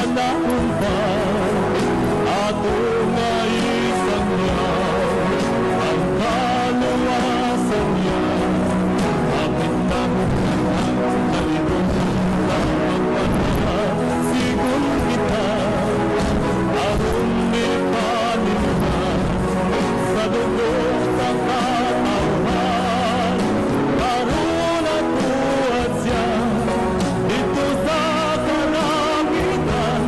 Panahon pa ato nga isangyaw ang kaluwasan niya. Hapit na ang kalibutan, magpanasigon kita aron ipaninda sa dugo sa katawhan. Karon natuad siya dito sa kalangitan,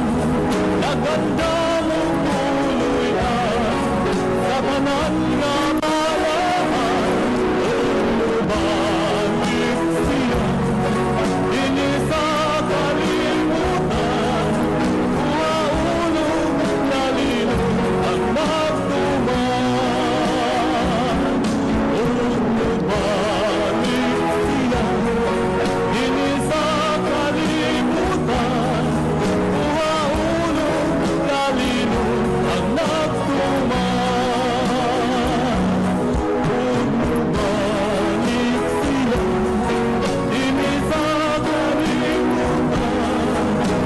nagandam og puloy-an sa tanan nga balahan. Mubalik siya dinhi sa kalibutan, kuhaon og lalinon ang nagtuman. Mubalik siya dinhi sa kalibutan, kuhaon og lalinon ang nagtuman. Mubalik siya dinhi sa kalibutan,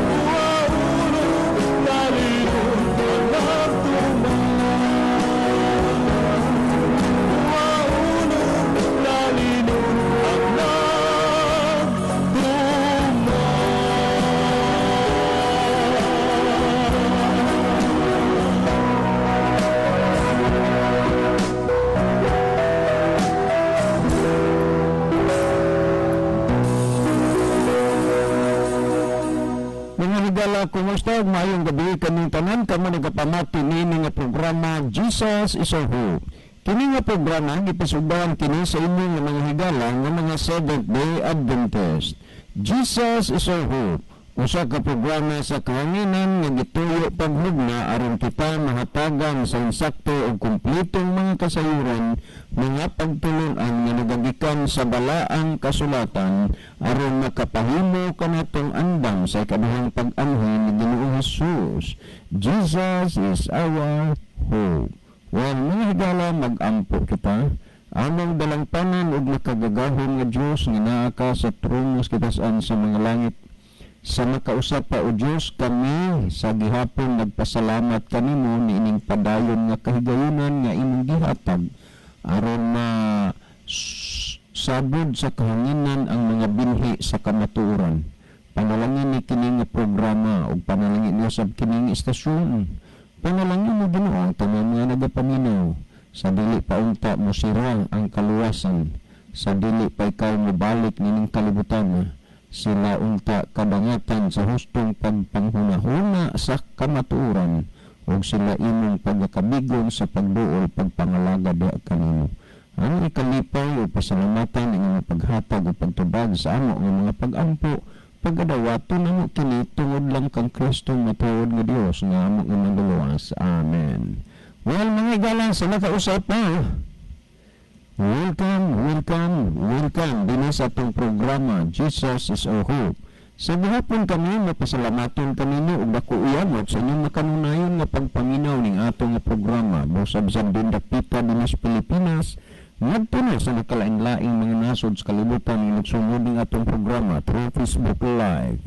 kuhaon og lalinon ang nagtuman. Kuhaon og lalinon ang nagtuman. Mga higala, kumusta? Maayong gabi kaming tanan kamo nagapamati niini nga programa, Jesus is Our Hope. Kini nga programa gipasugdahan kini sa inyong nga mga higala nga mga Seventh Day Adventist. Jesus is Our Hope. Usa ka programa sa kahanginan nga gituyo paghugna aron kita mahatagan sa insakto ug kumpletong mga kasayuran, mga pagtulunan nga nagagikan sa balaang kasulatan aron makapahimo kanatong andam sa ikaduhang pag-anhi ni Ginoong Jesus. Jesus is our hope. Well, mga higala, mag-ampo kita. Among dalangpanan ug makagagahom nga Dios nga naa ka sa trono sa kitasan sa mga langit. Sa makausap pa, o Dios, kami sa gihapon nagpasalamat kanimo niining padayon nga kahigayunan nga imong gihatag aron ma sabod sa kahanginan ang mga binhi sa kamatuoran. Panalangin ni kini nga programa ug panalangin niya sab kini nga istasyon. Panalangin mo, Ginoo, ang tanang mga nagapaminaw sa dili pa unta mosira ang kaluwasan, sa dili pa ikaw mobalik nining kalibutan, sila unta kadangatan sa hustong pagpanghunahuna sa kamatuoran ug sila imong pagkakabigon sa pagduol pagpangalagad diha kanimo. Ang ikalipay o pasalamatan ang imong paghatag o pagtubag sa amo nga mga pag-ampo, pagadawaton namo kini tungod lang kang Kristo, matuod nga Dios nga amo nga manluluwas. Amen. Well, mga higala, sa nakausap pa, welcome, welcome, welcome dinhi sa atong programa, Jesus is Our Hope. Sa gihapon kami mapasalamaton kanino ug dako uyamot sa inyong makanunayon nga pagpaminaw ning atong nga programa. Busa bisan din dapita dinhi sa Pilipinas ngadto na sa nakalain-laing mga nasod sa kalibutan nga nagsungod ning atong programa through Facebook Live.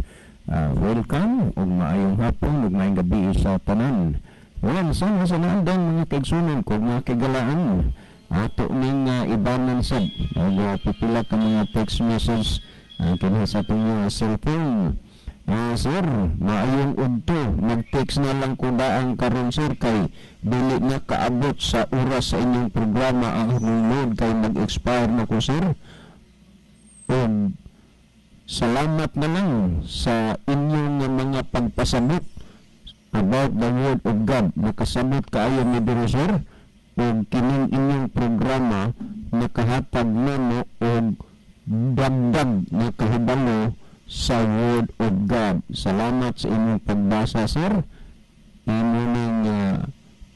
Welcome ug maayong hapon ug maayong gabi sa tanan. Well, sana sa naandang mga kaigsunan ko, mga kaigalaan, ato ning ibanan sad og pipila ka mga text message kini sa atong cellphone. Sir, maayong udto. Nag-text na lang ko daang karon, sir, kay dili na kaabot sa oras sa inyong programa ang akong load kay nag-expire na ko, sir. Ug salamat na lang sa inyong mga pagpasabot about the Word of God. Nakasabot kaayo mi diri, sir. Ug kining inyong programa nakahatag namo og dagdag na kahibalo sa Word of God. Salamat sa inyong pagbasa, sir. Imo ning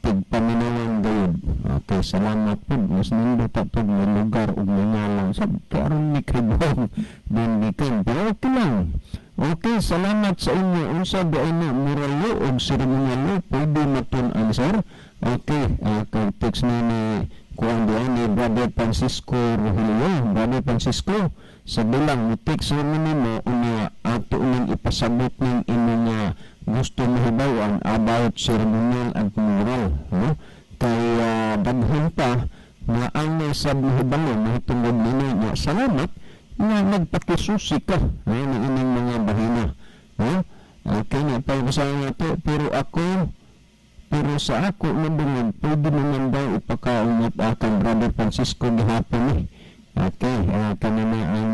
tigpaminawan gayud. Okay, salamat po. Mas nindot ato nga lugar ug mga ngalan. Sab karon ni Kribong din gikan. Pero okay lang. Okay, salamat sa inyo. Unsa ba na moral law og ceremonial law pwede matun-an, sir? Okay, kay text ni ni kuan diyan ni Brother Francisco Rogelio. Brother Francisco, sa bilang mo text naman nimo unya ato ning ipasabot ning imong gusto. Gusto mahibaw-an about ceremonial and moral, no? Kay daghan pa nga ang sa mahibalo mahitungod nini nga salamat nga nagpakisusi ka, no, ni ining mga bahina, no? Okay na pa basahan nato, pero ako, pero sa ako nadungog, pwede naman daw ipakaungot akang Brother Francisco gihapon eh. Okay, kanina ang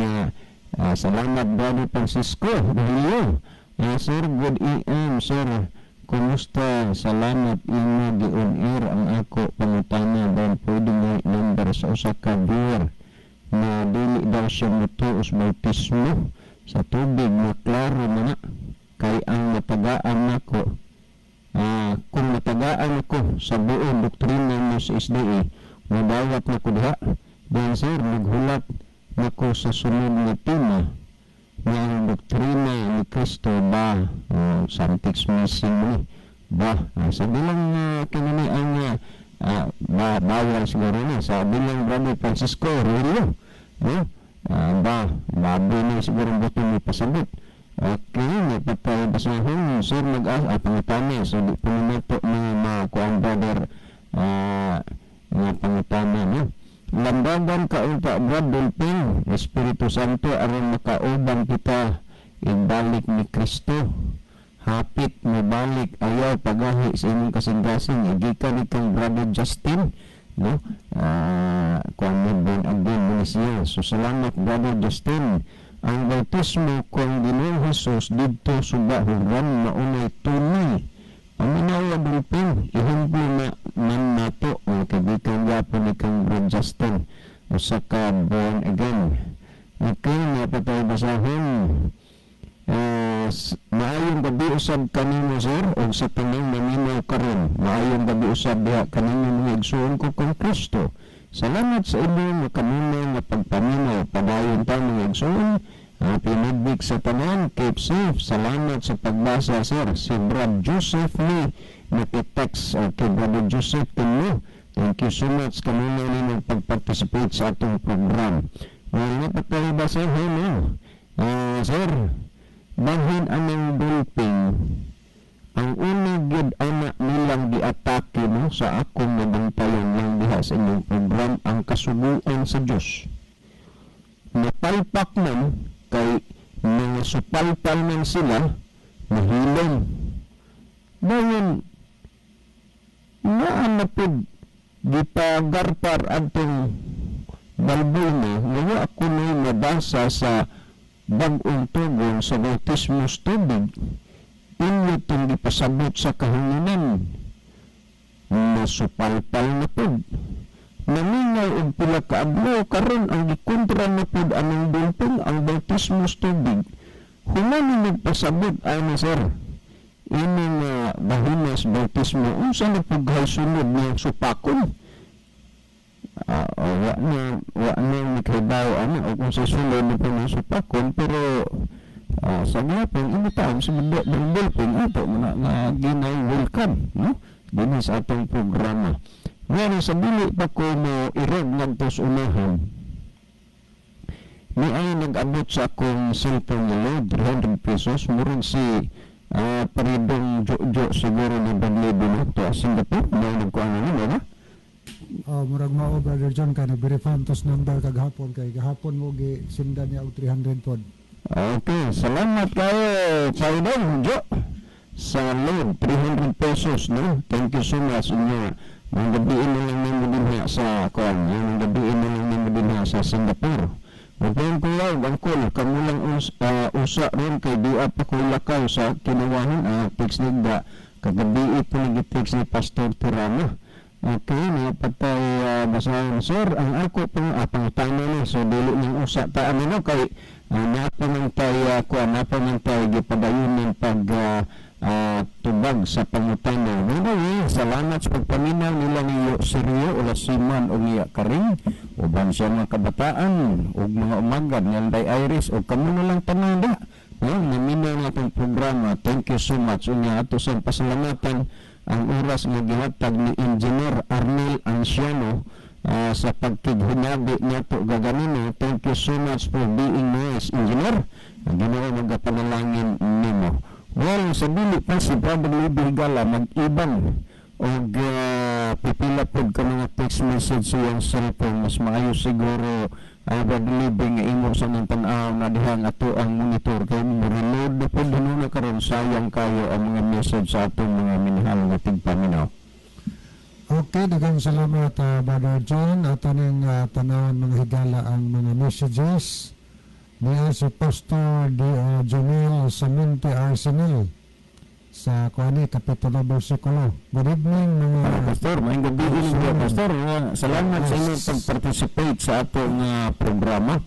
salamat, Brother Francisco Leo. Sir, good AM, sir. Kumusta? Salamat imo gi-on air ang ako pangutana daw, pwede nga number sa usa ka viewer na dili daw siya mutuo sa bautismo sa tubig na klaro man na kay ang natagaan nako, kung natagaan ako sa buong doktrina mo sa SDA, madawat na ko diha. Then sir, naghulat na ko sa sunod nga tema nga ang doktrina ni Kristo ba, something's missing ni ba, sa bilang kinini ang ba, bawal siguro na sa bilang Brother Francisco Rillo, no? Ba baboy na siguro ang buto mo pasabot. Okay, napatay basahon, sir, mag pangutana. So di po nato na makuang brother nga pangutana, no? Lambagan ka unta, Brad Dolphin, Espiritu Santo aron makauban kita ibalik ni Kristo. Hapit mobalik, ayaw pagahi sa imong kasing-kasing. Igikan ikang Brother Justin, no? Kuan mo, born again mo ni siya. So salamat, Brother Justin. Ang bautismo kung Ginoong Hesus didto suba Juan maunay tunay. Paminaw, Dolphin, ihumplo na man nato o kay gyapon ni kang Brad Justin, usa ka born again. Okay, nga pa tayo basahon. Maayong gabi usab kanimo, sir, ug sa tanang maminaw karon. Maayong gabi usab diha kaninyo, mga igsuon ko kang Kristo. Salamat sa inyong makanunay nga pagpaminaw. Padayon ta, mga igsuon. Happy midweek sa tanan. Keep safe. Salamat sa pagbasa, sir. Si Brad Joseph ni naki-text. Okay, Brother Joseph Tino. Thank you so much kanunay ninyong pag-participate sa atong program. Well, napatay ba sir? Hello. Sir, bahin anang dolphin, ang una gyud ana nilang giatake, no, sa akong nabantayan lang diha sa inyong program, ang kasuguan sa Dios. Napalpak man kay mga supalpal man sila, mahilom. Dayon naa na pud gipagarpar adtong balboy na nga wa ako na mabasa sa Bag-ong Tugon sa bautismo sa tubig inyo itong gipasabot sa kahanginan, nasupalpal na pud, namingaw og pila ka adlaw. Karon ang gikontra na pud anang dolphin ang bautismo sa tubig. Human ni nagpasabot ani, sir, ining bahinas bautismo, unsa na pud sunod nga supakon? Wa na nikahibaw ana o kung sa sulod na po ng supakon, pero sa gihapon initaon sa dolphin ato na nga ginay welcome, no, dinhi sa atong programa. Ngani sa dili pa ko mo irog ngadto sa unahan, ni ay nag-abot sa akong cellphone nga load 300 pesos, murag si paridong Jo-Jo siguro ni Bradley no to Singapore na nagkuan na nimo ba? Oh, murag mao, Brother John, kay nag-verify tos number kagahapon kay gahapon mo gi sindan niya og 300 pod. Okay, salamat kayo, Paridong Jo, sa load 300 pesos, no? Thank you so much inyo. Mga gabiin na lang nimo dinha sa kuan, yung gabiin na lang nimo dinha sa Singapore. Magpayong kuyaw, angkol, kamo lang usa ron kay di pa ko lakaw sa kinawahan, text nigda, kagabi po nag-text ni Pastor Tirana. Okay, na patay basahan, sir, ang ako pang pangutana ni, so dili ning usa ta ano, no, kay napa man tay kuan, napa man tay gipadayonin pag tubag sa pangutana. Anyway, salamat sa pagpaminaw nila ni Sirio o Siman o niya Karing uban siya mga kabataan ug mga umagad ni Iris o kamo na lang tanan da. No, naminaw nga atong programa. Thank you so much. Unya ato sa pasalamatan ang oras nga gihatag ni Engineer Arnel Anciano sa pagkighinabi nato gaganino. Thank you so much for being nice, Engineer. Ang Ginoo magapanalangin nimo. Well, sa dili pa si Brother Libby Higala mag-ibang og pipila pod ka mga text message sa iyang cellphone, mas maayo siguro ay, Brother Libby, nga imo sa nang tan-aw na diha nga ato ang monitor kay mo reload na pod na karon, sayang kayo ang mga message sa atong mga minahal nga tigpaminaw. Okay, daghang salamat, Brother John. Ato ning tanawon, mga higala, ang mga messages. Niya si Pastor Jomel Samonte Arsenal sa kuani, Kapitulo Versikulo. Good evening, mga Pastor, maayong gabi ninyo, Pastor. Salamat sa inyong pag-participate sa atong programa.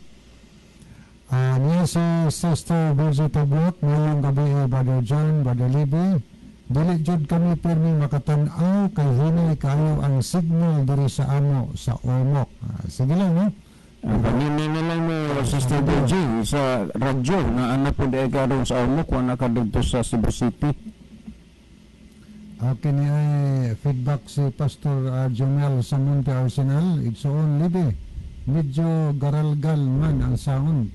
Niya si Sister Bridget Tablot, "Maayong gabi, Brother John, Brother Libby. Dili jud kami pirmi makatan-aw kay hinay kaayo ang signal diri sa amo sa Ormoc." Sige lang, no? Kanina na lang mo, Sister Benji, sa radyo na ana po di karon sa Ormoc, wala ka dito sa Cebu City. Okay ni ay feedback si Pastor Jomel Samonte Arsenal. "Igsoon Libby, medyo garalgal man ang sound.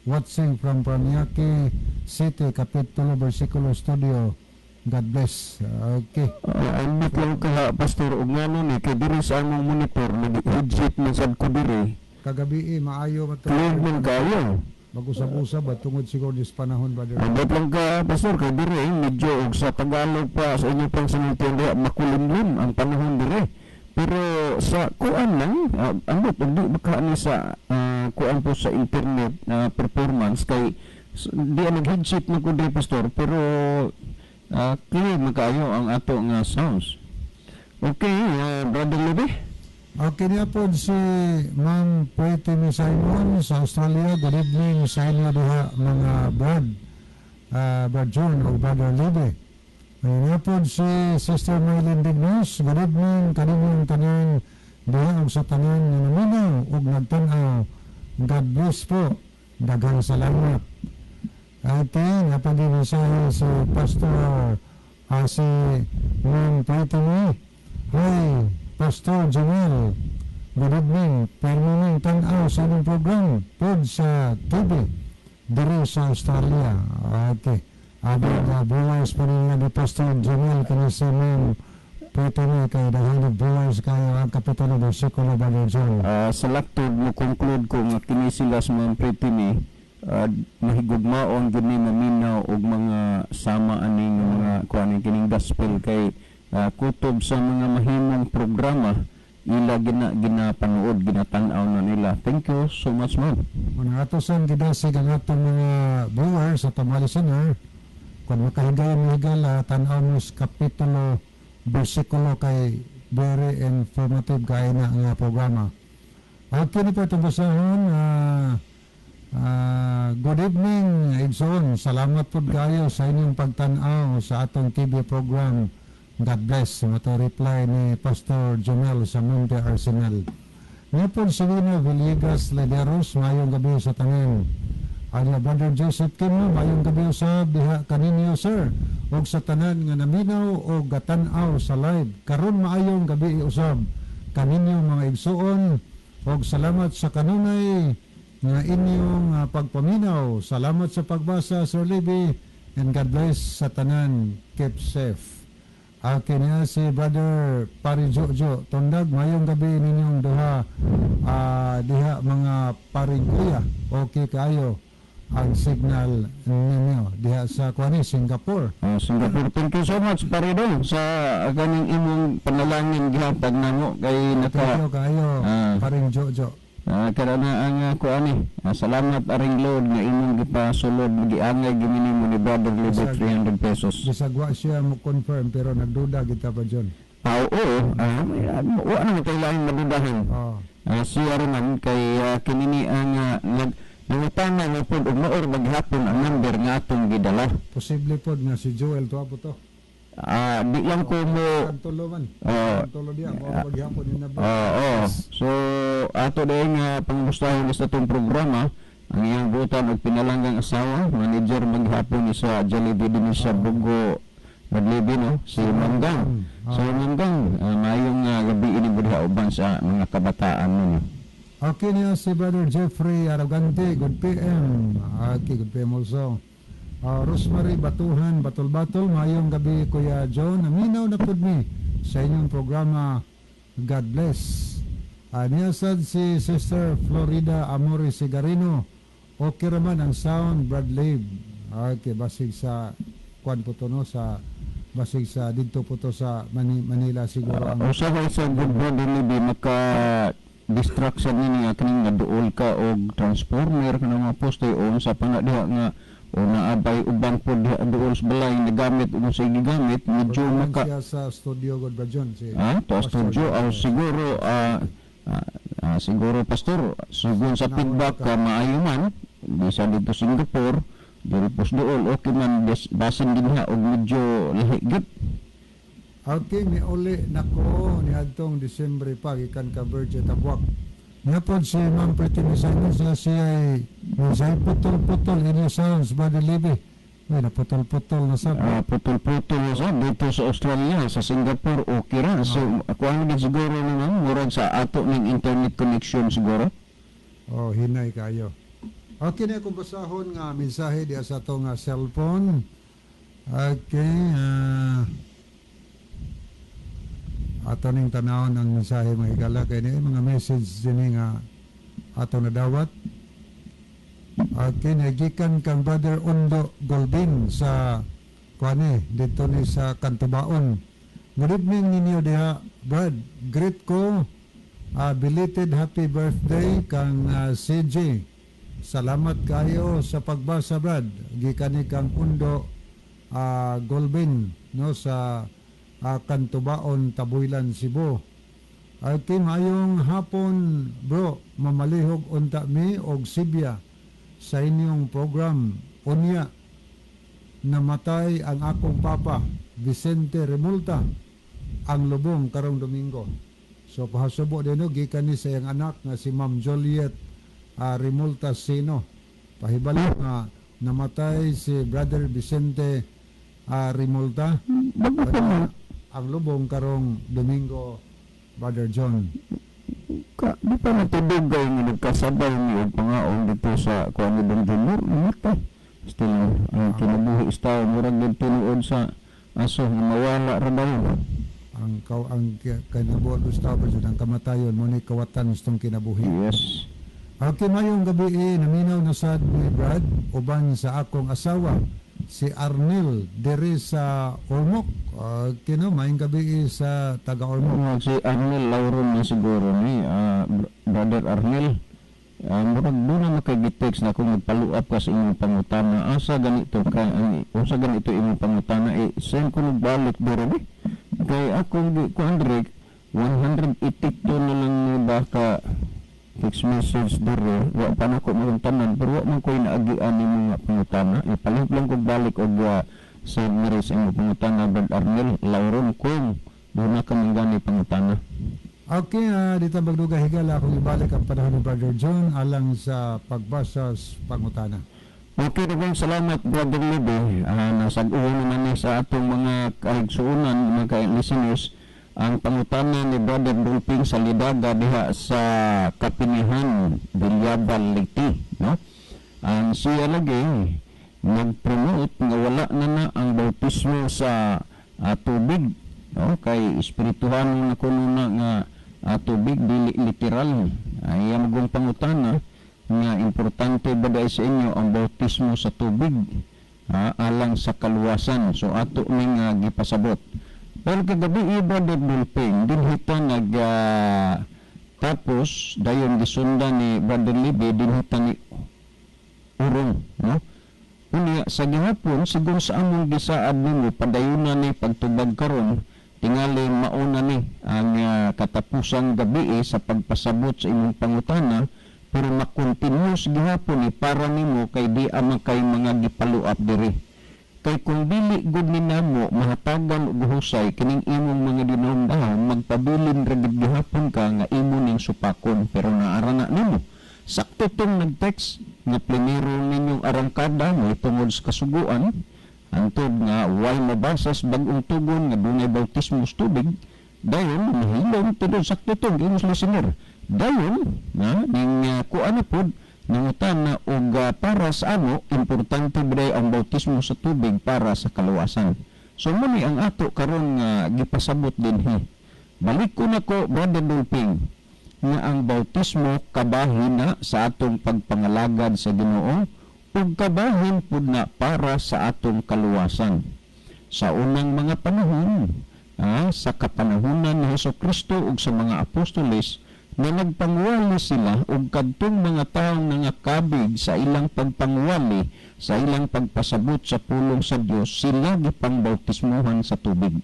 Watching from Parañaque City, Kapitulo Versikulo Studio. God bless." Okay. Ambot lang ka, Pastor, ug ngano ni kay diri sa among monitor nag-headset man sad ko diri. Kagabi eh, maayo man to. Clear man kayo. Mag-usab-usab ba tungod siguro dis panahon ba? Ambot lang ka, Pastor, kay diri medyo og sa Tagalog pa sa inyo pang sinultian diha, makulimlim ang panahon diri. Pero sa kuan lang, ambot og di baka ni sa kuan po sa internet na performance kay di nag-headset man ko diri, Pastor, pero clear man kaayo ang ato nga sounds. Okay, Brother Libby. Okay niya po si Ma'am Pretty Simon sa Australia. "Good evening sa inyo diha, mga brad. Brad John o Brother Libby." Ayun niya po si Sister Maylin Dignos. "Good evening kaninyong tanan diha ug sa tanan nga naminaw ug nagtan-aw. God bless po. Daghang salamat." Okay, napag-mensahe si Pastor si Ma'am Pretty. "Hi, Pastor Jamil. Good evening. Permanent tan-aw sa inyong program pod sa TV diri sa Australia." Okay. Abi na viewers pa rin ni Pastor Jamil kani si Ma'am Pretty kay daghan og viewers kayo ang Kapitulo Versikulo, Brother John. Sa laktod mo conclude ko nga kini sila sa mga Pretty ni mahigugmaon gyud ni maminaw og mga sama aning mga kuan kining gospel kay kutob sa mga mahimong programa ila ginapanood, ginatan-aw na nila. Thank you so much, ma'am. Mga atosan gidasig ang atong mga viewers at mga listener. Kung makahigayon mo, higala, tan-aw mo sa Kapitulo Versikulo kay very informative kay na nga programa. Okay ni po itong basahon. "Good evening, igsoon. Salamat po kayo sa inyong pagtan-aw sa atong TV program. God bless." Mato reply ni Pastor Jomel sa Monte Arsenal. Ngayon si Wino Villegas Lederos, "Maayong gabi sa tanan." Ano, Brother Joseph Kim, "Maayong gabi sa diha kaninyo, sir. Ug sa tanan nga naminaw o gatan-aw sa live. Karon maayong gabi usab kaninyo, mga igsuon, ug salamat sa kanunay nga inyong pagpaminaw. Salamat sa pagbasa, Sir Libby, and God bless sa tanan. Keep safe." Okay niya si Brother Pari Jojo Tondag, "Mayong gabi ninyong duha diha, mga paring kuya. Okay kayo ang signal ninyo diha sa kuani, Singapore." Singapore, thank you so much, Paridong, sa kaning imong panalangin gihatag namo kay naka Thank you kayo, Paring Jojo. Kada na ang kuan ni. Salamat aring Lord nga imong gipasulod, giangay gimini mo ni Brother Libby 300 pesos. Bisag wa siya mo confirm pero nagduda kita pa, John. Oo, wa na kailangan madudahan. Siya man kay kinini ang nag nangutana nga pod og maor maghapon ang number nga atong gidala. Posible pod nga si Joel to po to. Di lang ko mo Kantulo man. Kantulo diya mo maghapon yung number. Oo. So ato dahil nga pangustahon sa atong programa ang iyang butan og pinalanggang asawa, manager maghapon ni sa Jollibee dinhi sa Bugo Madlibi, no, si Ma'am Gang. So Ma'am Gang, maayong gabi ini diha uban sa mga kabataan ninyo. Okay niya si Brother Jeffrey Arrogante, "Good PM." Okay, good PM also. Rosemary Batuhan, Batol-Batol, maayong gabi, Kuya John. Naminaw na pud mi sa inyong programa. God bless. Niya sad si Sister Florida Amore Sigarino. Okay raman ang sound, Brad Lib. Okay, basig sa kwan po to, no, sa basig sa didto po to sa Manila siguro ang Usahay sa good, Brother Libby, maka distraction nini nga kining naduol ka og transformer kanang mga poste o unsa pa na diha nga o naabay uban po diha duol sa balay nagamit o sa gigamit medyo Programan maka siya sa studio god, Brad John, si To Pastor studio John. Siguro siguro, pastor, sigon sa feedback ka maayo man bisa dito Singapore diri pos duol okay man basin dinha og medyo lahi gyud. Okay, miuli nako niadtong Disyembre pa gikan ka Virgin Tabuak. Niya pod si Ma'am Pretty Misaños na siya ay siya putol-putol inyo sounds, Brother Libby. Uy, naputol-putol na sa Putol-putol sa dito sa Australia, sa Singapore okay ra. So ako ano din siguro naman murag sa ato ning internet connection siguro. Oh, hinay kayo. Okay na akong basahon nga mensahe diya sa atong cellphone. Okay, ato ning tanawon ang mensahe, mga higala, kay ni mga message dinhi nga ato nadawat. Okay, nagikan kang Brother Undo Golbin sa kuani dito ni sa Kantubaon. Good evening ninyo diha, Brad. Greet ko, belated happy birthday kang CJ. Salamat kayo sa pagbasa, Brad. Gikan ni kang Undo Golbin, no, sa Kantubaon, Tabuilan, Cebu. Okay, maayong hapon, bro. Mamalihog unta mi og sibya sa inyong program. Unya, namatay ang akong papa, Vicente Remulta, ang lubong karong Domingo. So pahasubo din, no, gikan ni sa iyang anak nga si Ma'am Juliet Remulta Sino. Pahibalo nga namatay si Brother Vicente Remulta. Bago pa man Ang lubong karong Domingo, Brother John. Ka, di pa natudugay nga nagkasabay ni og pangaon dito sa kuan ni Don Junior, namatay. Still ang kinabuhi is tao murag gid tinuod sa aso nga mawala ra dayon. Ang kaw ang kinabuhi Gustavo John, ang kamatayon mo ni kawatan sa kinabuhi. Yes. Okay, mayong gabi eh, naminaw na sad ni Brad uban sa akong asawa si Arnel diri sa Ormoc. Okay, no, mayong gabi eh, sa taga Ormoc. Mga si Arnel Lauron na siguro ni Brother Arnel. Murag doon na makagi-text na kung magpalo up ka sa imong pangutana, asa ganito ka ang usa ganito imong pangutana, eh send ko nagbalik diri eh. Kay akong di ko Andre 182 na lang ni baka text message diri, wa pa na ko tanan pero wa man ko'y naagian ni mga pangutana. Ipalit lang ko balik og send na rin sa imong pangutana, Brad Arnel Lauron, kung doon na ka manggani pangutana. Okay, dito magduga, higala, akong ibalik ang panahon ni Brother John alang sa pagbasa sa pangutana. Okay, daghang salamat, Brother Lebe. Nasag-uwan naman ni sa atong mga kaigsuonan, mga ka-listeners, ang pangutana ni Brother Dolping sa Lidaga diha sa Kapinihan, Villabal, Leyte, no? Ang siya lagi nag-promote nga wala na na ang bautismo sa tubig, no? Kay espirituhanon na kuno na nga tubig, dili literal. Ay ang magong pangutana nga importante ba dahil sa inyo ang bautismo sa tubig alang sa kaluwasan. So ato ning gipasabot. Pero kagabi, Brother Dolping, dinhita nag tapos dayon gisundan ni Brother Libby dinhita ni urong, no? Unya sa gihapon siguro sa among gisaad nimo padayuna ni pagtubag karon, tingali mauna ni ang katapusang gabi eh, sa pagpasabot sa imong pangutana, pero makontinuous gihapon ni para nimo kay di ama kay mga gipalo-up diri kay kung dili gud ni namo mahatagan og husay kining imong mga dinumdahon, magpabilin ra gid gihapon ka nga imo ning supakon. Pero naara na nimo, sakto tong nag-text nga pliniro ninyong arangkada mo tungod sa kasuguan, hantod nga way mabasas bag-ong tugon nga dunay bautismo sa tubig. Dayon mahilom tudod, sakto tong imong listener, dayon na ning kuan na pod. Nangutana og para sa amo, importante ba ang bautismo sa tubig para sa kaluwasan? So mo ni ang ato karon nga gipasabot dinhi. Balik ko nako, Brother Dolping, nga ang bautismo kabahin na sa atong pagpangalagad sa Ginoo ug kabahin pud na para sa atong kaluwasan. Sa unang mga panahon, sa kapanahunan ni Hesus Kristo ug sa mga apostoles, na nagpangwali sila ug kadtong mga taong nangakabig sa ilang pagpangwali, sa ilang pagpasabot sa pulong sa Dios, sila gipangbautismuhan sa tubig.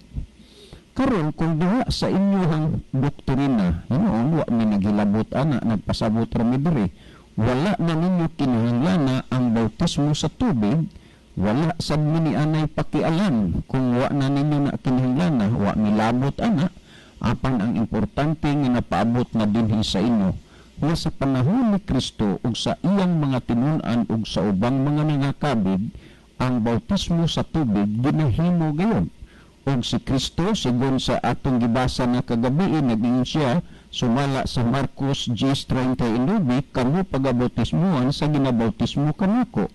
Karon kung duha sa inyong doktrina, hinuon wa mi naghilabot ana, nagpasabot ra mi diri, wala na ninyo kinahanglan ang bautismo sa tubig, wala sad mi ni anay pakialam kung wa na ninyo na kinahanglan, wa mi labot ana. Apan ang importante nga napaabot na dinhi sa inyo nga sa panahon ni Kristo ug sa iyang mga tinun-an ug sa ubang mga nangakabig, ang bautismo sa tubig ginahimo gayon. Ug si Kristo, sigon sa atong gibasa na kagabi, nag-ingon siya sumala sa Marcos 10:39, "Kamo pagabautismuhan sa ginabautismo kanako."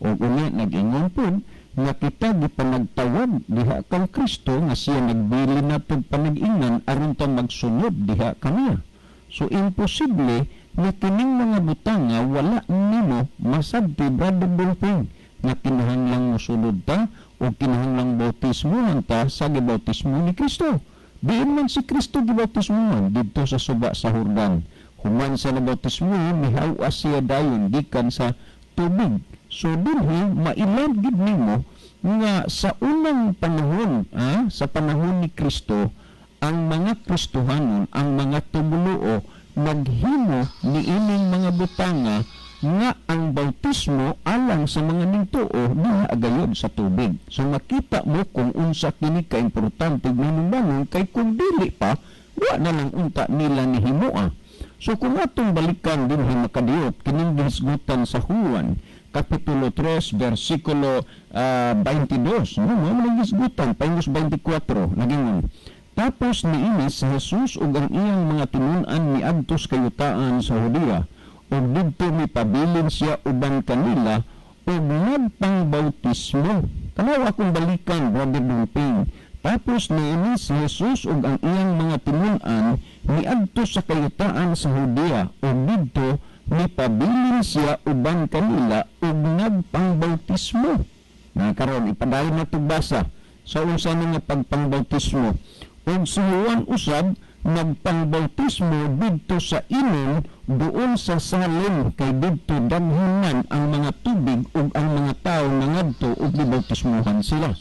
Ug unya nag-ingon pud nga kita gipanagtawag diha kang Kristo, nga siya nagbili natong panag-ingan aron ta magsunod diha kaniya. So imposible nga kining mga butanga wala nimo masabti, Brother Dolphin, nga kinahanglang mosunod ta o kinahanglang bautismuhan ta sa gibautismo ni Kristo. Diin man si Kristo gibautismuhan? Didto sa suba sa Jordan. Human sa nabautismo, mihaw siya dayon gikan sa tubig. So dinhi mailan gid nimo nga sa unang panahon, sa panahon ni Kristo, ang mga Kristohanon, ang mga tumuluo, naghimo niining mga butanga nga ang bautismo alang sa mga ningtuo diha gayod sa tubig. So makita mo kung unsa kini kaimportante hinungdanon, kay kung dili pa, wa na lang unta nila nihimoa. So kung atong balikan dinhi makadiyot kining gihisgutan sa Juan Kapitulo 3 versikulo 22, no, mao man gisgutan paingos 24, nagingon, "Tapos niini si Jesus ug ang iyang mga tinun-an miadto sa kayutaan sa Judea, ug didto mipabilin siya uban kanila ug nagpangbautismo." Tanaw akong balikan, Brother Dumping. Tapos niini si Jesus ug ang iyang mga tinun-an miadto sa kayutaan sa Judea, ug didto mipabilin siya uban kanila ug nagpangbautismo. Na karon ipadayon na basa sa unsa nga pagpangbautismo. Ug si Juan usab nagpangbautismo didto sa Enon duol sa Salim, kay didto daghanan ang mga tubig ug ang mga tawo nangadto ug gibautismuhan sila.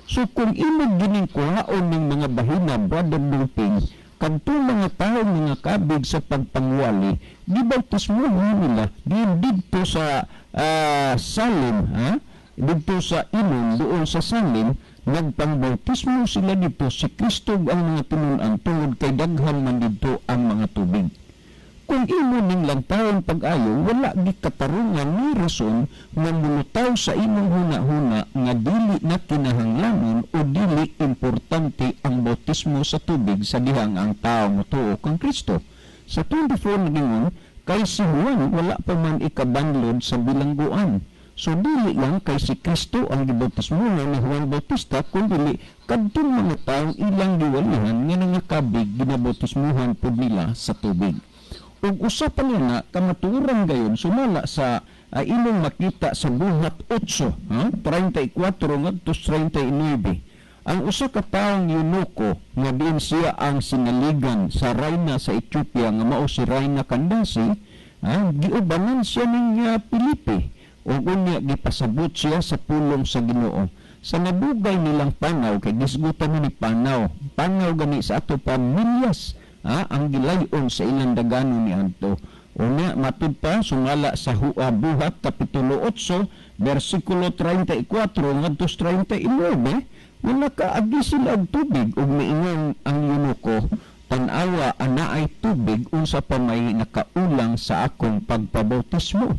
So kung imo gining kuhaon ning mga bahina, Brother Luping, kadtong mga tawo mga kabig sa pagpangwali, gibautismuhan nila din didto sa Salim, ha? Didto sa Enon duol sa Salim, nagpangbautismo sila dito si Kristo ug ang mga tinun-an tungod kay daghan man didto ang mga tubig. Kung imo ning lantawon pag-ayo, wala gikatarungan ni rason nga mulutaw sa imong huna-huna nga dili na kinahanglanon o dili importante ang bautismo sa tubig sa dihang ang tao motuo kang Kristo. Sa 24 nagingon, kay si Juan wala pa man ikabanlod sa bilangguan. So dili lang kay si Kristo ang gibautismo ni Juan Bautista, kundi kadtong mga taong ilang giwalihan nga nangakabig, ginabautismuhan pud nila sa tubig. Ug usa pa niya na kamatuoran gayon sumala sa imong makita sa Buhat 8, ha? 34 ngadto 39. Ang usa ka taong eunuko nga diin siya ang sinaligan sa rayna sa Ethiopia nga mao si Rayna Candace, giubanan siya ning Felipe ug unya gipasabot siya sa pulong sa Ginoo. Sa nabugay nilang panaw, kay gisgutan ni panaw, panaw gani sa ato pa milyas ang gilayon sa ilang dagano ni anto. Unya matud pa sumala sa Buhat Kapitulo 8 versikulo 34 ngadto 39, wala kaagi sila og tubig ug miingon ang eunuko, "Tan-awa, anaay tubig, unsa pa may nakaulang sa akong pagpabautismo?"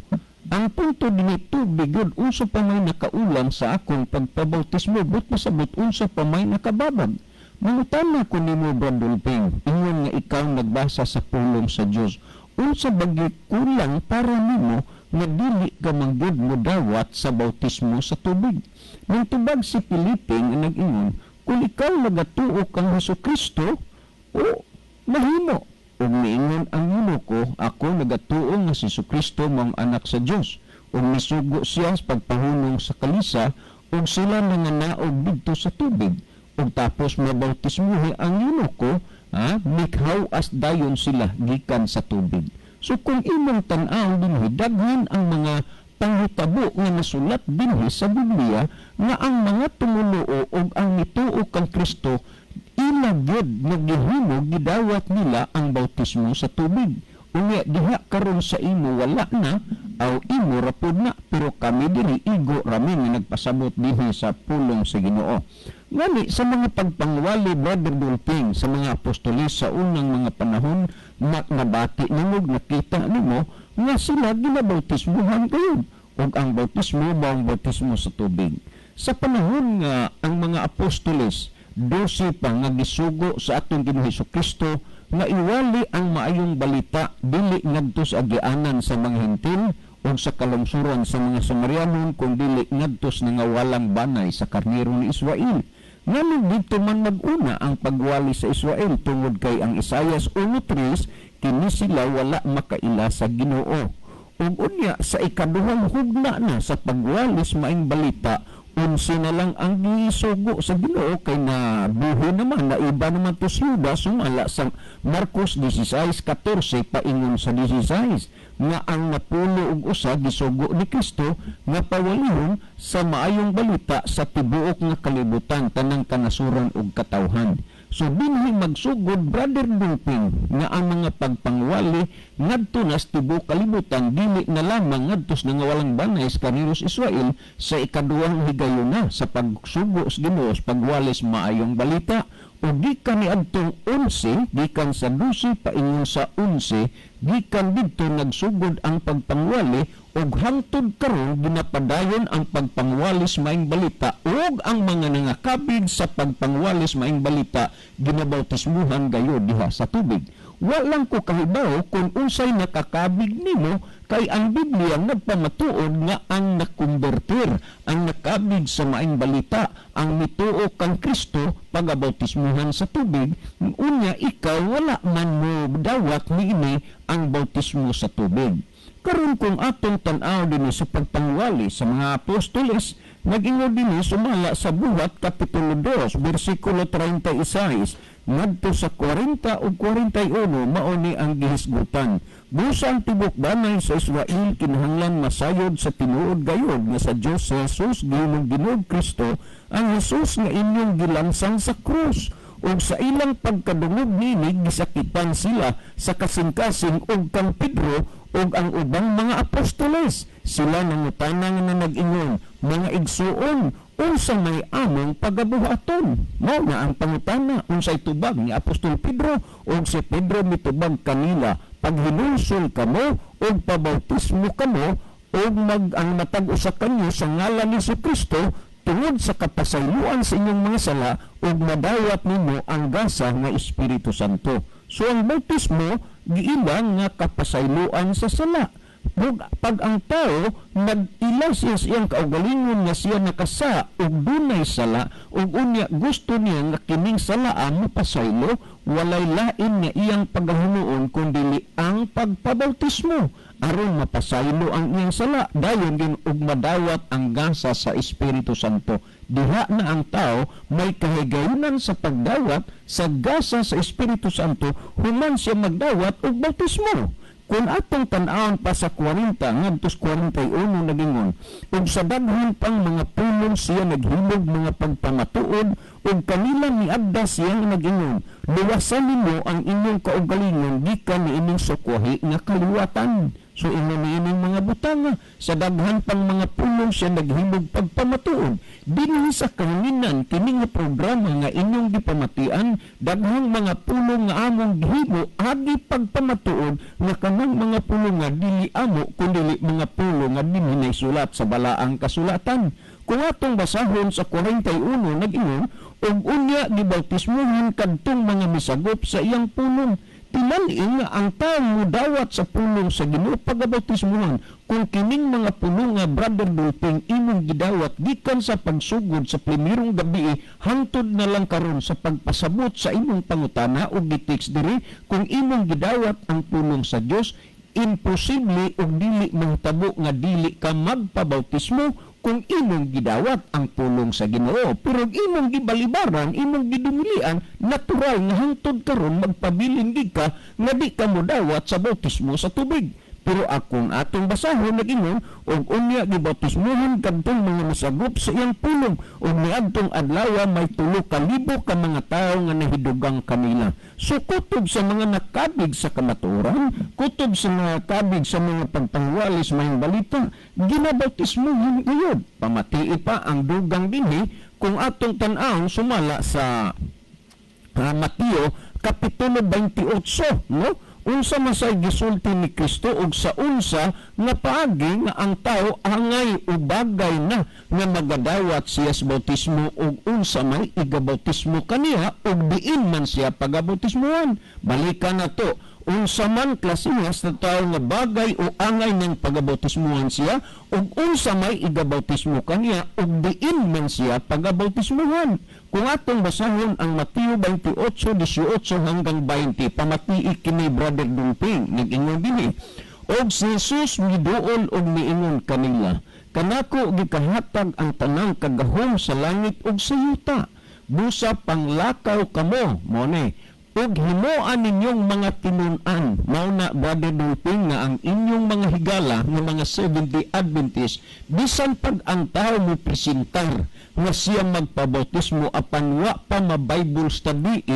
Ang punto dinhi tubig gud, unsa pa may nakaulang sa akong pagpabautismo, but masabot unsa pa may nakababag. Mangutana ko nimo, Brandolping, ingon nga ikaw nagbasa sa pulong sa Dios. Unsa bagi kulang para nimo nga dili ka manggod mo dawat sa bautismo sa tubig? Nang tubag si Felipe nga nag-ingon, "Kung ikaw nagatuo kang Hesus Kristo, o mahimo." Ug miingon ang eunuko, "Ako nagatuo nga si Kristo mao ang anak sa Dios." Ug misugo siya sa pagpahunong sa kalisa, ug sila nanganaog didto sa tubig. Ug tapos mabautismuhi ang eunuko, ha, mikhaw-as dayon sila gikan sa tubig. So kung imong tan-aw dinhi, daghan ang mga panghitabo nga nasulat dinhi sa Biblia nga ang mga tumuluo ug ang mituo kang Kristo, ila gyud nga gihimo, gidawat nila ang bautismo sa tubig. Unya diha karon sa imo wala na aw imo ra pud na, pero kami diri igo rami nga nagpasabot dinhi sa pulong sa Ginoo. Ngani sa mga pagpangwali, Brother Dolping, sa mga apostolis sa unang mga panahon, na nabati nimo, nakita nimo nga sila ginabautismuhan kayo ug ang bautismo ba ang bautismo sa tubig. Sa panahon nga ang mga apostoles, 12 pa nga gisugo sa atong Ginoo Hesus Kristo nga iwali ang maayong balita dili ngadto sa agianan sa mga Hentil o sa kalungsuran sa mga Samarianon, kung dili ngadto sa nangawalang banay sa karnero ni Israel. Nganong dito man mag-una ang pagwali sa Israel? Tungod kay ang Isayas 1:3, kini sila wala makaila sa Ginoo. Ug unya sa ikaduhang hugna na sa pagwali sa maayong balita, 11 na lang ang gisugo sa Ginoo kay na buhi naman, na iba naman to si Judas, sumala sa Marcos 16:14 paingon sa 16 nga ang 11 gisugo ni Kristo nga pawalihon sa maayong balita sa tibuok nga kalibutan, tanang kanasuran ug katawhan. So dinhi magsugod, Brother Duping, nga ang mga pagpangwali ngadto na sa tibuok kalibutan, dili na lamang ngadto sa nangawalang banay sa karnero sa Israel sa ikaduhang higayuna sa pagsugo sa Ginoo sa pagwali sa maayong balita. O gikan ni adtong 11, gikan sa 12 paingon sa 11, gikan didto nagsugod ang pagpangwali ug hangtod karon ginapadayon ang pagpangwali sa maayong balita, ug ang mga nangakabig sa pagpangwali sa maayong balita ginabautismuhan gayud diha sa tubig. Walang ko kahibaw kung unsay nakakabig nimo, kay ang Biblia nagpamatuod nga ang nakumbertir, ang nakabig sa maayong balita, ang mituo kang Kristo, pagabautismuhan sa tubig. Unya ikaw wala man mo dawat niini ang bautismo sa tubig. Karon kung atong tan-aw dinhi sa pagpangwali sa mga apostoles, nag-ingon dinhi sumala sa Buhat kapitulo 2 bersikulo 36 ngadto sa 40 ug 41, mao ni ang gihisgutan. Busa ang tibok banay sa Israel kinahanglan masayod sa tinuod gayod nga sa Dios sa Jesus gihimong Ginoo Kristo, ang Jesus nga inyong gilansang sa krus. Ug sa ilang pagkadungog niini, gisakitan sila sa kasing-kasing ug kang Pedro ug ang ubang mga apostoles. Sila nangutana nga nag-ingon, "Mga igsuon, unsa may among pagabuhaton?" Mao na ang pangutana, unsay tubag ni Apostol Pedro? Ug si Pedro mitubag kanila, "Paghinulsol kamo ug pabautismo kamo ug mag ang matag usa kanyo sa ngalan ni Kristo tungod sa kapasayloan sa inyong mga sala, ug madawat ninyo ang gasa nga Espiritu Santo." So ang bautismo giila nga kapasayloan sa sala. Ug pag ang tao nag-ila siya sa iyang kaugalingon nga siya nakasa ug dunay sala, ug unya gusto niya nga kining sala mapasaylo, walay lain nga iyang pagahimuon kun dili ang pagpabautismo aron mapasaylo ang iyang sala dayon din ug madawat ang gasa sa Espiritu Santo. Diha na ang tao may kahigayunan sa pagdawat sa gasa sa Espiritu Santo human siya magdawat og bautismo. Kung atong tan-awon pa sa 40 ngadto 41, nagingon, ug sa daghan pang mga pulong siya naghimog mga pagpamatuod ug kanila miagda siya nga nagingon, "Luwasan ninyo ang inyong kaugalingon gikan niining sukwahi nga kaliwatan." So ingon niining mga butanga, sa daghan pang mga pulong siya naghimog pagpamatuod. Dinhi sa kahanginan kini nga programa nga inyong gipamatian, daghang mga pulong nga among gihimo agi pagpamatuod nga kanang mga pulong nga dili amo kundi mga pulong nga dinhi naisulat sa balaang kasulatan. Kung atong basahon sa 41, nag-ingon, ug unya gibautismuhan kadtong mga misagop sa iyang pulong. Timan-i nga ang tao mudawat sa pulong sa Ginoo, pagabautismuhan. Kung kining mga pulong nga, Brother Dulping, imong gidawat gikan sa pagsugod sa primerong gabi hangtod na lang karon sa pagpasabot sa imong pangutana o gi-text diri, kung imong gidawat ang pulong sa Dios, imposible ug dili mahitabo nga dili ka magpabautismo kung imong gidawat ang pulong sa Ginoo. Pero imong gibalibaran, imong gidumilian, natural nga hangtod karon magpabilin gid ka nga di ka modawat sa bautismo sa tubig. Pero akong atong basahon, nag-ingon, "Ug unya gibautismuhan kadtong mga mosagop sa iyang pulong, ug niadtong adlaw may 3,000 ka mga tawo nga nahidugang kanila." So kutob sa mga nakabig sa kamatuoran, kutob sa mga kabig sa mga pagpangwali sa Maayong Balita, ginabautismuhan gayud. Pamatii pa ang dugang dinhi kung atong tan-awon sumala sa Mateo kapitulo 28, no? Unsa man say gisulti ni Kristo ug sa unsa nga paagi nga ang tao angay o bagay na nga magadawat siya sa bautismo ug unsa may igabautismo kaniya ug diin man siya pagabautismuhan? Balikan na to. Unsa man klasiha sa tao nga bagay o angay ng pagabautismuhan siya ug unsa may igabautismo kaniya ug diin man siya pagabautismuhan? Kung atong basahon ang Mateo 28:18 hanggang 20, pamatii kini, Brother Dulping, nag-ingon dinhi, "Og si Jesus miduol og miingon kanila, 'Kanako gikahatag ang tanang kagahom sa langit ug sa yuta. Busa panglakaw kamo,' mo ni, 'ug himoa ninyong mga tinun-an.'" Mao na, Brother Dulping, nga ang inyong mga higala nga mga Seventh-day Adventist, bisan pag ang tao mo presentar nga siya magpabautismo apan wa pa ma-Bible study,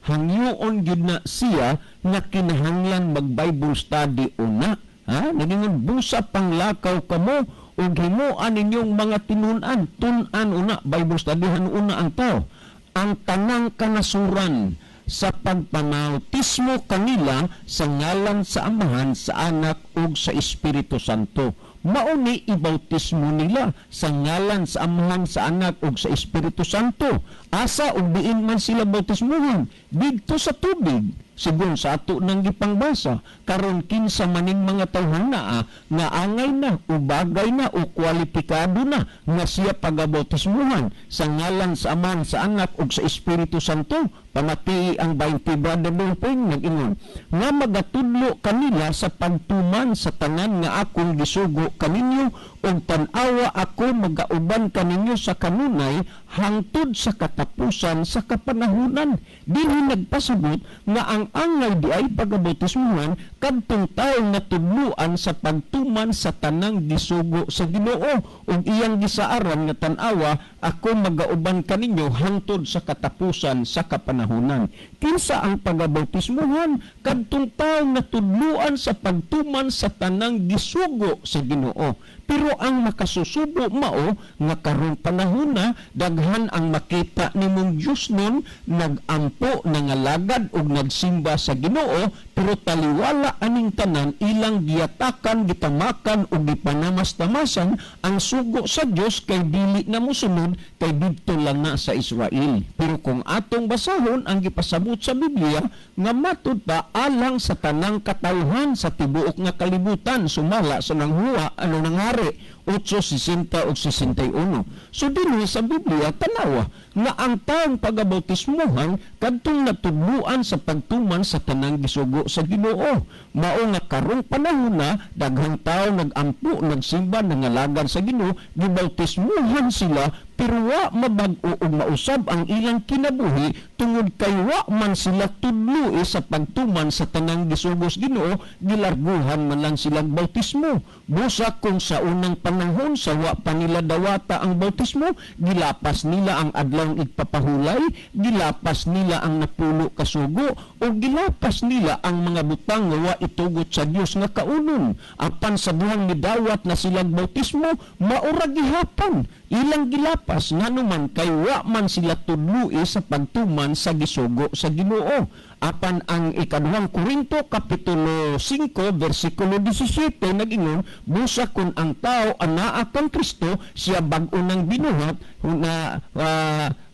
hangyoon gyud na siya nga kinahanglan mag Bible study una, ha? Naging, "Busa panglakaw kamo ug himoa ninyong mga tinun-an." Tun-an una, Bible studyhan una ang tao. "Ang tanang kanasuran sa pagpamautismo kanila sa ngalan sa Amahan, sa Anak ug sa Espiritu Santo." Mao ni ibautismo nila sa ngalan sa Amahan, sa Anak ug sa Espiritu Santo. Asa ug diin man sila bautismuhan? Didto sa tubig, sigon sa ato nang gipangbasa. Karon, kinsa maning mga tawhan naa nga angay na o bagay na o kwalipikado na nga siya pagabautismuhan sa ngalan sa Amahan, sa Anak ug sa Espiritu Santo? Pamatii ang 20, Brother Dulping, nag-ingon, "Nga magatudlo kanila sa pagtuman sa tanan nga akong gisugo kaninyo, ug tan-awa, ako magauban kaninyo sa kanunay hangtod sa katapusan sa kapanahunan." Dinhi nagpasabot nga ang angay di ay pagabautismuhan kadtong tawo nga tudluan sa pagtuman sa tanang gisugo sa Ginoo, ug iyang gisaaran nga, "Tan-awa, ako magauban kaninyo hangtod sa katapusan sa kapanahunan." Kinsa ang pagabautismuhan? Kadtong tawo nga tudluan sa pagtuman sa tanang gisugo sa Ginoo. Pero ang makasusubo mao nga karong panahon na daghan ang makita nimong Diyos nun nagampo, nangalagad ug nagsimba sa Ginoo, pero taliwala aning tanan, ilang giyatakan, gitamakan ug gipanamastamasan ang sugo sa Dios kay dili na mosunod, kay didto lang na sa Israel. Pero kung atong basahon ang gipasabot sa Biblia nga matud pa alang sa tanang katawhan sa tibuok nga kalibutan sumala sa nanghuwa ano nanghari 8:60 ug 61. So dinhi sa Biblia, tanawa nga ang taong pagabautismuhan kadtong natudluan sa pagtuman sa tanang gisugo sa Ginoo. Mao nga karong panahon na daghang tao nagampo, nagsimba, nangalagad sa Ginoo, gibautismuhan sila, pero wa mabag-o ug mausab ang ilang kinabuhi tungod kay wa man sila tudloi sa pagtuman sa tanang gisugo sa Ginoo, gilarguhan man lang silang bautismo. Busa kung sa unang panahon sa wa pa nila dawata ang bautismo, gilapas nila ang adlawng igpapahulay, gilapas nila ang napulo ka sugo, o gilapas nila ang mga butang nga wa itugot sa Dios nga kaunon. Apan sa duhang nidawat na silang bautismo, maura gihapon ilang gilapas, nganuman kay wa man sila tudloi sa pagtuman sa gisugo sa Ginoo. Apan ang Ikaduhang Korinto kapitulo 5 versikulo 17 nag-ingon, "Busa kun ang tao anaa kang Kristo, siya bag-o nang binuhat na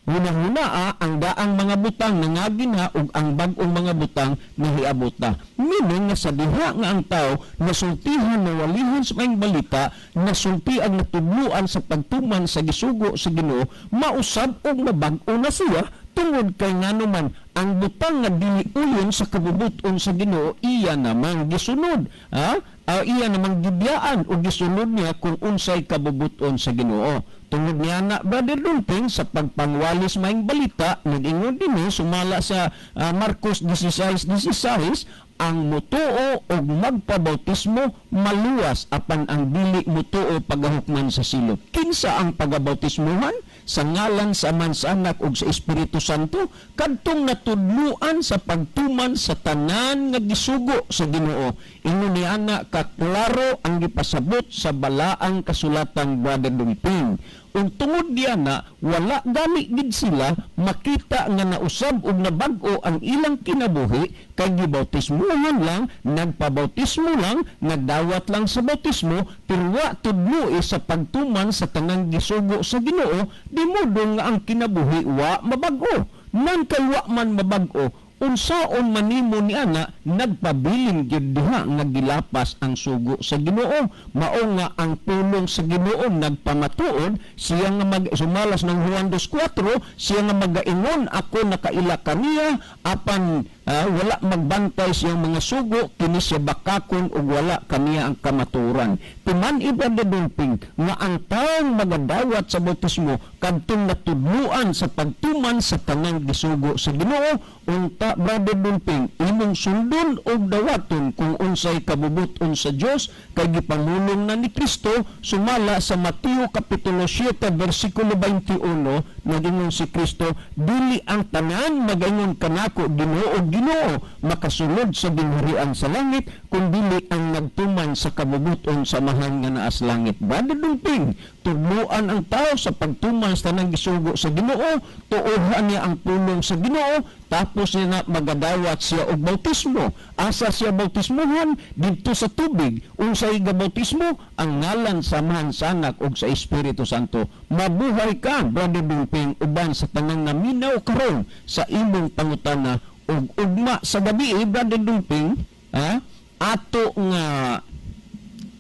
Hunahunaa ang daang mga butang nangagi na ug ang bag-ong mga butang nahiabot na. Meaning nga sa diha nga ang tao nasultihan, nawalihan sa maayong balita, nasulti ang natudloan sa pagtuman sa gisugo sa Ginoo, mausab og mabag-o na siya, tungod kay nganuman ang butang nga dili uyon sa kabubut-on sa Ginoo, iya namang gisunod, ha? Iya namang gibiyaan o gisunod niya kung unsay kabubut-on sa Ginoo. Tungod niya na, Brother Dulping, sa pagpangwalis maayong balita, nag-ingon dinhi sumala sa Marcos 16:16, ang mutuo og magpabautismo maluwas, apan ang dili mutuo pagahukman sa silot. Kinsa ang pagabautismuhan? Sa ngalan sa Amahan, sa Anak ug sa Espiritu Santo, kadtong natudluan sa pagtuman sa tanan nga gisugo sa Ginoo. Ingon ni ana kaklaro ang gipasabot sa balaang kasulatan, Brother Dumping. Ug tungod diya na wala gani gid sila makita nga nausab ug nabag-o ang ilang kinabuhi, kay gibautismuhan lang, nagpabautismo lang, nagdawat lang sa bautismo, pero wa tudloi sa pagtuman sa tanang gisugo sa Ginoo, di modo nga ang kinabuhi wa mabag-o. Nang kay wa man mabag-o, unsaon man nimo ni ana, nagpabilin gyud diha nga gilapas ang sugo sa Ginoo. Mao nga ang pulong sa Ginoo nagpamatuod siya nga mag sumalas ng Juan 2:4, siya nga magaingon, "Ako nakaila kaniya," apan wala magbantay siyang mga sugo, kini siya bakakon ug wala kaniya ang kamatuoran. Timan, Brother Dulping, nga ang taong magadawat sa bautismo kadtong natudluan sa pagtuman sa tanang gisugo sa Ginoo. Unta, Brother Dulping, imong sundon og dawaton kung unsay kabubut-on sa Dios, kay gipamulong na ni Kristo sumala sa Mateo kapitulo 7 bersikulo 21. Nagingon si Kristo, "Dili ang tanan magaingon kanako, 'Ginoo, Ginoo,' makasulod sa gingharian sa langit, kundili ang nagtuman sa kabubut-on sa Amahan nga naa sa langit." Brother Dulping, tudluan ang tao sa pagtuman sa tanang gisugo sa Ginoo, tuohan niya ang pulong sa Ginoo, tapos niya na magadawat siya og bautismo. Asa siya bautismuhan? Didto sa tubig. Unsay gabautismo? Ang ngalan sa Amahan, sa Anak ug sa Espiritu Santo. Mabuhay ka, Brother Dulping, uban sa tanang naminaw karon sa imong pangutana. Ug ugma sa gabi, Brother Dulping, ha? Ato nga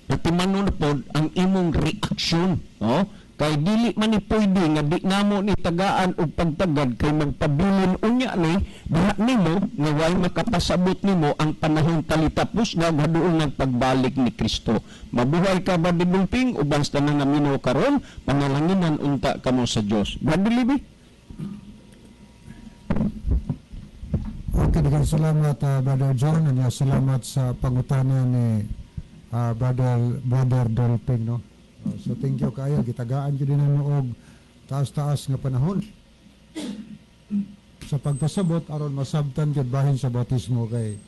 patimanon pod ang imong reaksyon, no? Kay dili man ni pwede nga di namo ni tagaan og pagtagad, kay magpabilin unya ni diha nimo nga way makapasabot nimo ang panahon talitapos nga haduol ng pagbalik ni Kristo. Mabuhay ka, Brother Dulping, uban sa tanan naminaw karon, panalanginan unta kamo sa Dios. Brother Libby. Okay, daghang salamat, Brother John, and salamat sa pangutana ni Brother Dolping, no. So thank you kaayo, gitagaan gyud namo og taas-taas nga panahon sa pagpasabot aron masabtan gyud bahin sa bautismo, kay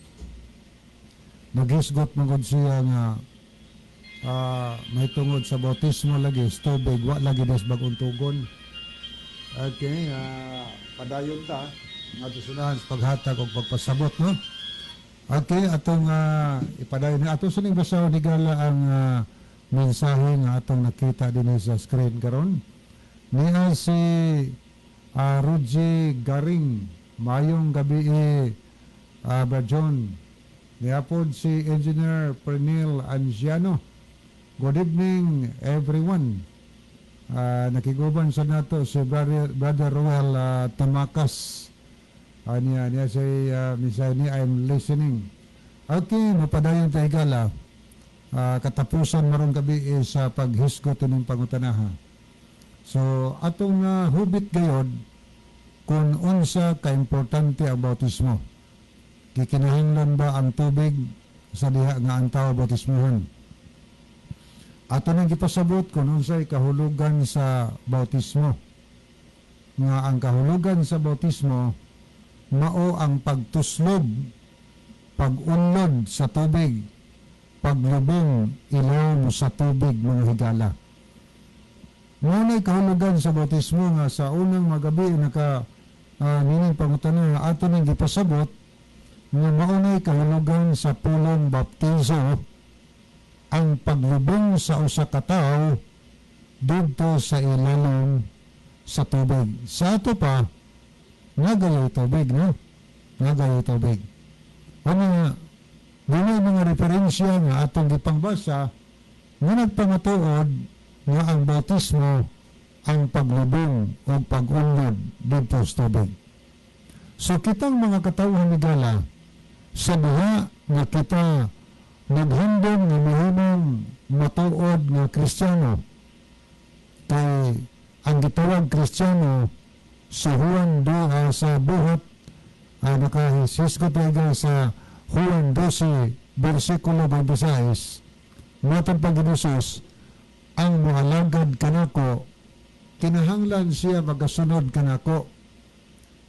naghisgot man gud siya nga may tungod sa bautismo lagi sa tubig, wa lagi des bag-ong tugon. Okay, padayon ta nga sunahan sa paghatag og pagpasabot, no. Okay, atong ipadayon ni ato suning basahon, higala, ang mensahe nga atong nakita dinhi sa screen karon. Niya si Ruji Garing, "Mayong gabi, Brad John." Niapod si Engineer Pernil Angiano, "Good evening, everyone." Nakiguban sa nato si Brother Ruel Tamakas. Niya si mensahe ni, "I'm listening." Okay, mapadayon tayo, higala. Katapusan marong gabi sa paghisgot ining pangutanaha. So atong hubit gayod kung unsa kaimportante ang bautismo. Gikinahanglan ba ang tubig sa diha nga ang tao bautismohon? Ato nang gipasabot kung unsay kahulugan sa bautismo. Nga ang kahulugan sa bautismo mao ang pagtuslob, pag-unlod sa tubig, paglubong ilawom sa tubig, mga higala. Mao kahulugan sa bautismo nga sa unang magabi naka nining pangutana nga ato nang gipasabot nga mao nay kahulugan sa pulong baptizo, ang paglubong sa usa ka tawo didto sa ilalom Sa tubig. Sa ato pa, nagayoy tubig, no? Nagayoy tubig. Ano nga, dunay mga referensya nga atong gipangbasa nga nagpamatuod nga ang bautismo ang paglubong o pag-unlod didto sa tubig. So kitang mga katawhan, higala, sa diha nga kita naghandom nga mahimong matuod nga Kristiyano, kay ang gitawag Kristiyano sa Juan do sa buhat nakahisgot sa Juan 12 versikulo 26, matod pag Jesus, ang moalagad kanako, kinahanglan siya magasunod kanako.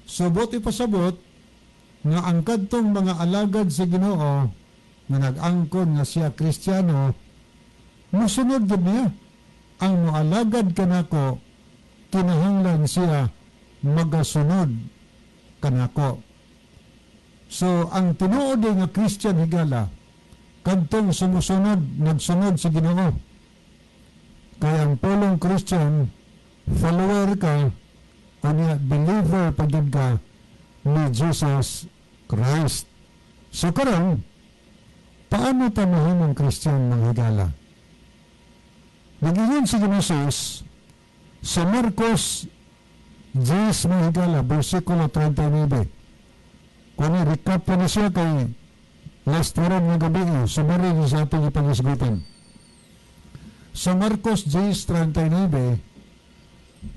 So buot ipasabot nga ang kadtong mga alagad sa Ginoo nga nag-angkon nga siya Kristiyano, musunod gid niya. Ang moalagad kanako, kinahanglan siya magasunod kanako. So ang tinuod nga Christian, higala, kadtong sumusunod, nagsunod sa Ginoo. Kaya ang pulong Christian, follower ka, unya believer pa gid ka ni Jesus Christ. So karon, paano ta mahimong Christian, mga higala? Nag-ingon si Jesus sa Marcos 10, mga higala, versikulo 39. Kung recap pa na siya kay last waran nga gabi, summary ni sa atong ipangisgutan. Sa Marcos 10:39,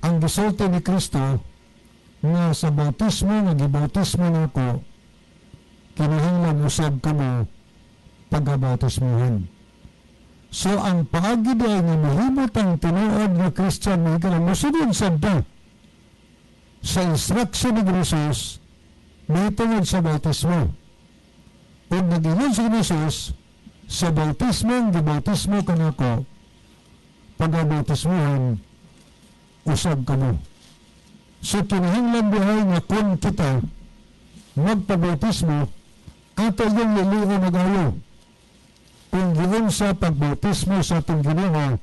ang gisulti ni Kristo nga sa bautismo nga gibautismo nako, kinahanglan usab kamo pagkabautismohan. So ang paagi diay nga mahimot ang tinuod nga Christian, mga higala, mosunod sad ta sa instruction ni Jesus mahitungod sa bautismo. Ug nag-ingon si Jesus, sa bautismo gibautismo kanako, pagabautismohan usab kamo. So kinahanglan dihay nga kung kita magpabautismo, ato yung lilion nagayo kung giun sa pagbautismo sa atong Ginoo,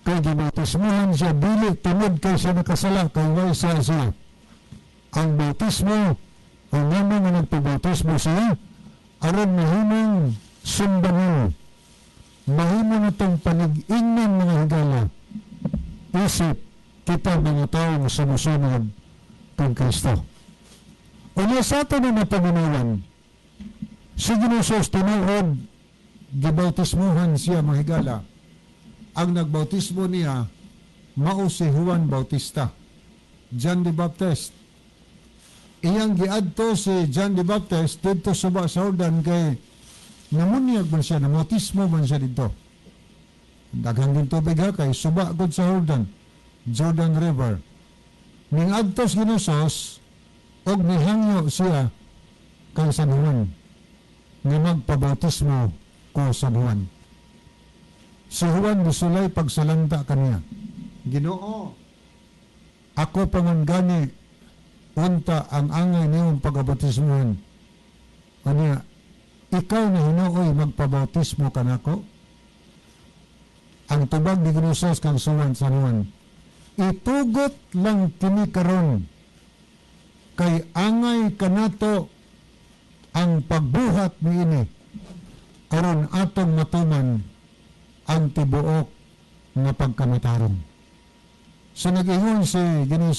kay gibautismohan siya dili tungod kay siya nakasala, kay way siya siya. Ang bautismo, ang namo nga nagpabautismo siya aron mahimong sumbanan, mahimo na itong panig-ingnan, mga higala, isip kita mga taong sumusunod kang Kristo. Unya sa ato na napagunawan, si Ginoo tinuod gibautismuhan siya, mga higala. Ang nagbautismo niya mao si Juan Bautista, John the Baptist. Iyang giadto si John the Baptist didto suba sa Jordan kay namunyag man siya, namautismo man siya didto. Daghang din tubig ha, kay suba gud sa Jordan, Jordan River. Ning adto si Jesus og nihangyo siya kay San Juan nga magpabautismo ko San Juan. Si Juan misulay pagsalanta kaniya. Ginoo, ako pa man gani unta ang angay niyong pagabautismohan. Anya, ikaw na hinuoy magpabautismo kanako? Ang tubag ni Ginoo kang suwan San Juan, itugot lang kini karon kay angay kanato ang pagbuhat niini aron atong matuman ang tibuok nga pagkamatarom. So nag-ingon si Ginoo,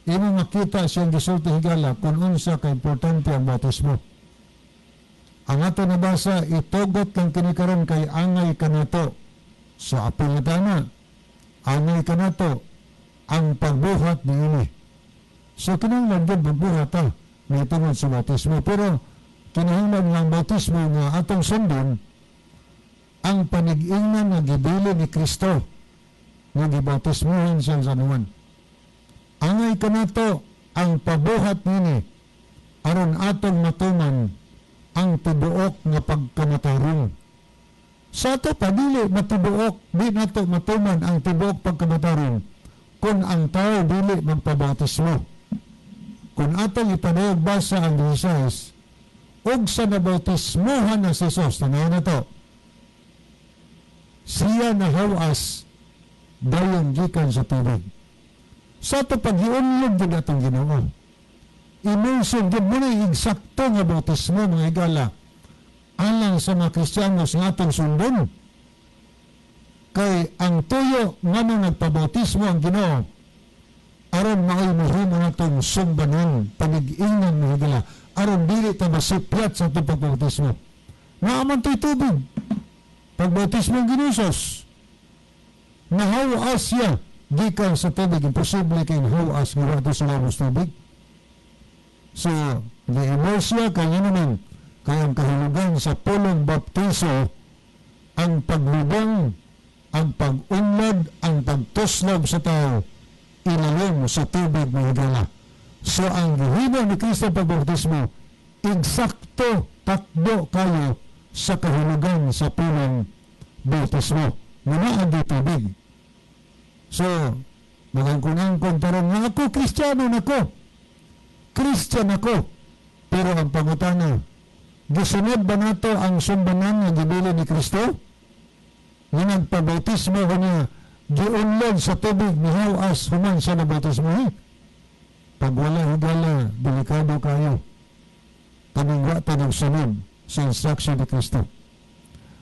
imo makita siyang gisulti, higala, kung unsa ka importante ang bautismo. Ang ato nabasa, itugot lang kini karon kay angay kanato. So apil na na, angay kanato ang pagbuhat niini. So kinahanglan gyud magbuhat ta tungod sa bautismo. Pero kinahanglan nga ang bautismo nga atong sundon ang panig-ingnan nga gibili ni Kristo nga gibautismohan siya sa Juan. Angay kanato ang pabuhat nini aron atong matuman ang tibuok nga pagkamatarong. Sa ato pa dili matibuok, di nato matuman ang tibuok pagkamatarong kung ang tao dili magpabautismo. Kung atong ipadayag basa ang 16, ug sa nabautismohan na si Jesus, tanaw na to, siya nahawas dayon gikan sa tubig. Sa ato pag-iunlod gid atong Ginoo. Immersion gid mo na eksakto nga bautismo, mga higala, alang sa mga Kristiyano sa atong sundon. Kay ang tuyo nga nung nagpabautismo ang Ginoo aron mao'y mahimo natong sumbanan, panig-ingan, mga higala, aron dili ta masipyat sa atong pagbautismo. Naaman to'y tubig. Pagbautismo ang Ginoo Jesus, nahawas siya gikan sa tubig. Imposible kay nahawas nga wala sa lamos tubig. So, gi-immerse siya kay naman kay ang kahulugan sa pulong baptiso ang paglubong, ang pag-unlad, ang pagtuslob sa tao ilalom sa tubig, mga higala. So, ang gihimo ni Kristo pagbautismo, eksakto takbo kayo sa kahulugan sa pulong bautismo. Nga naagi tubig. So, magangkong-angkong tarong nga ako, Kristiyano nako. Christian ako. Pero ang pangutana, gisunod ba nato ang sumbanan nga gibilin ni Kristo? Nga nagpabautismo ko niya, giunlod sa tubig, nihawas human siya na bautismo. Eh? Pag wala, higala, delikado kayo. Kaming wa ta nagsunod sa instruction ni Kristo.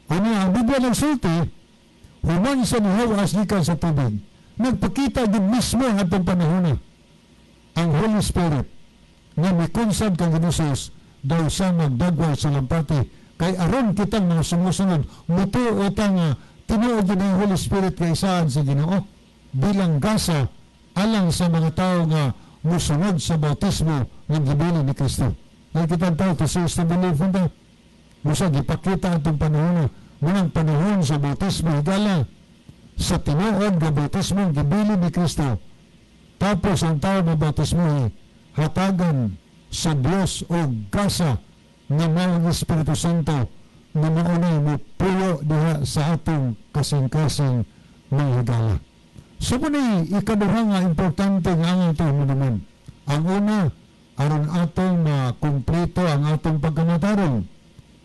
Ano ang Biblia nagsulti, human siya nihawas gikan sa tubig, nagpakita din mismo ang atong panahon ang Holy Spirit nga mikonsad kang Ginoo daw sa magdagway sa lampati kay aron kitang mga sumusunod mutuo ta nga tinuod yun ang Holy Spirit kay saan sa Ginoo bilang gasa alang sa mga tao nga musunod sa bautismo nga gibilin ni Kristo. Dahil kitang tao to see is to believe na busa gipakita atong panahon munang panahon sa bautismo, higala, sa tinuod nga bautismo gibilin ni Kristo. Tapos ang tao mabautismo, hatagan sa Dios o gasa nga mao ang Espiritu Santo nga maunay mo puyo diha sa atong kasing-kasing, mga higala. So mo ni ikaduha nga importante nga ang atong naman. Ang una, aron atong makumpleto ang atong pagkamatarong.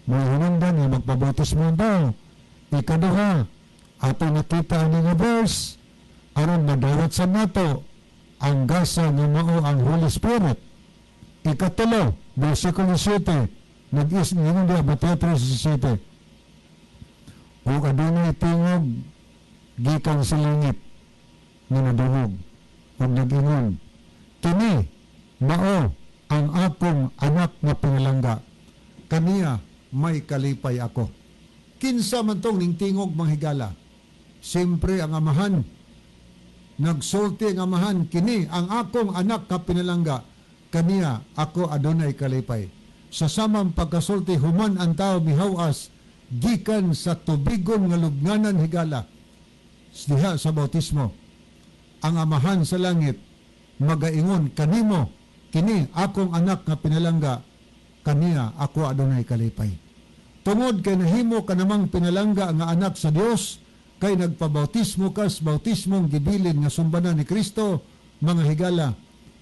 Mga hinungdan nga magpabautismo ang tao. Ikaduha, atong nakita ani nga verse, aron madawat sa nato ang gasa nga mao ang Holy Spirit. Ikatulo, versikulo 7, nag-is ningon diha Mateo 3:17. Ug adunay tingog gikan sa langit nga nadungog ug nag-ingon, "Kini mao ang akong anak nga pinalangga. Kaniya may kalipay ako." Kinsa man tong ning tingog, mga higala? Siyempre ang Amahan. Nagsulti ang Amahan, "Kini ang akong anak ka pinalangga. Kaniya ako adunay kalipay." Sa samang pagkasulti human ang tao mihawas gikan sa tubigon nga lubnganan, higala, diha sa bautismo, ang Amahan sa langit magaingon kanimo, "Kini akong anak nga pinalangga, kaniya ako adunay kalipay." Tungod kay nahimo ka namang pinalangga nga anak sa Dios kay nagpabautismo ka sa bautismong gibilin nga sumbanan ni Kristo, mga higala,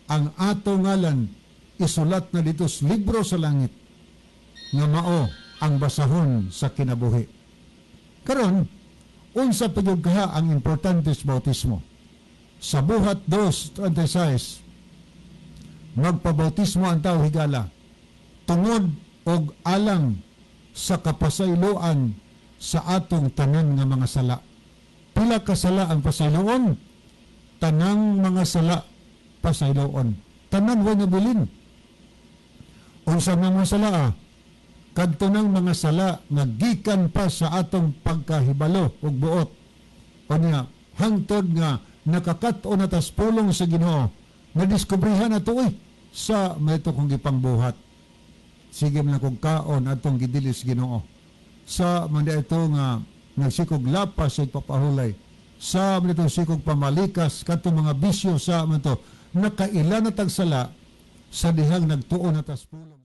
ang ato ngalan isulat na dito sa libro sa langit nga mao ang basahon sa kinabuhi. Karon, unsa pa gyud kaha ang importante sa bautismo? Sa Buhat 2:36, magpabautismo ang tao, higala, tungod og alang sa kapasayloan sa atong tanan nga mga sala. Pila ka sala ang pasayloon? Tanang mga sala pasayloon. Tanan, way nabilin. Unsa nga mga sala ah? Kadto nang mga sala nga gikan pa sa atong pagkahibalo ug buot. Unya hangtod nga nakakat-on na tas pulong sa Ginoo, nadiskubrihan na to, uy, sa may ito kong gipangbuhat. Sige man kong kaon atong gidilis Ginoo. Sa man ito nga nagsikog lapas sa papahulay. Sa man ito sikog pamalikas kadtong mga bisyo, sa man to nakaila na tag sala sa dihang nagtuon na tas pulong.